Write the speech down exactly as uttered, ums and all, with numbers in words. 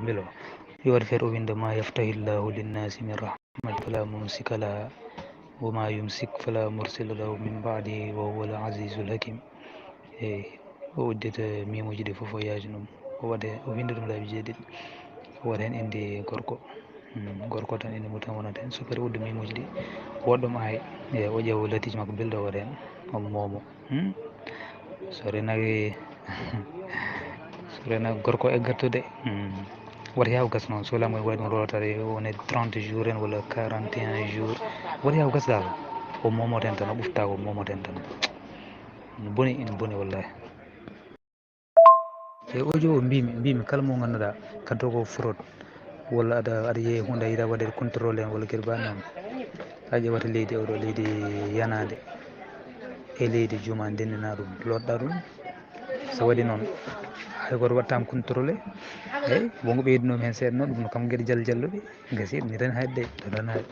mbilo. Yo waɗi feere o winnda: ما يفتح الله للناس من رحمة فلا ممسك لها وما يمسك فلا مرسل له من بعده وهو العزيز الحكيم. Eyi, o uddita miimuuji ɗi fof, o yaaji ɗum. O waɗa, o winnda ɗum laabi jeeɗiɗi. O waɗa heen innde gorko. Hmm, gorko tan, innde mum tan wonata heen. So parii o udda miimuuji ɗi, o waɗa ɗum aaya. Eyi, o ƴeewa latiiji makko, belɗo o waɗa heen. O moomo. Hmm? So renake, so renake gorko e gattude. Hmm. Wata yaaw gas noon, so laamu en waɗi ɗum rotare, wone trente jours en walla quarante et un jours. Wata yaaw gas daal. O moomoten tan, o ɓuftaako, o moomoten tan. Ina boni, ina boni wallahi. E audio o mbimi, mbimi kala mo ngannduɗaa kaddo ko fraude, walla aɗa, aɗa yeeya huunde a yiɗa waɗede contrôlé en walla geɗe baaɗe noon, a ƴewata leydi oɗo, leydi yanaande e leydi juma, ndendina ɗum, looɗɗa ɗum. So waɗi noon, hay gooto waɗtaama contrôlé. Eyi, wonko ɓeydunoomi heen seeɗa noon, ɗum no kam geɗe jallo jalluɗe, gasi ɗum ni tan hayde, ɗum tan hayde.